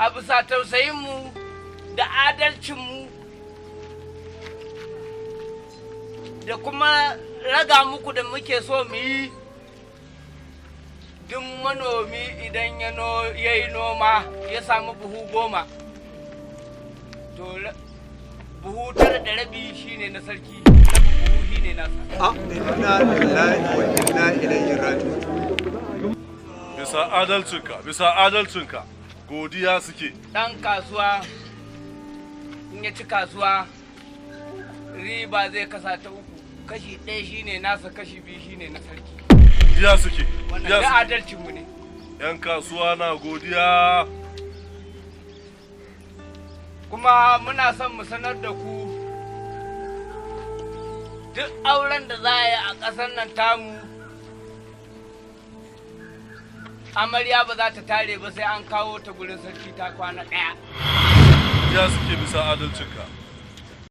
A bisa tausayinmu da adalcinmu da kuma raga muku da muke so mu yi, duk manomi idan ya yi noma ya samu buhu 10, to buhu 9.5 shine na sarki, rabin buhu shine nasa. Inna lillahi wa inna ilaihi raji'un. Bisa adalcinka, bisa adalcinka, godiya suke. Ɗan kasuwa in ya ci kasuwa riba zai kasa ta 3, kashi 1 shine nasa, kashi 2 shine na sarki. Godiya suke. Wannan Godiya da suke. adalcinmu ne. Yan kasuwa na godiya. Kuma muna son mu sanar da ku duk auren da za a yi a ƙasar nan tamu, amarya ba za ta tare ba sai an kawo ta gurin sarki ta kwana 1. Godiya suke bisa adalcinka.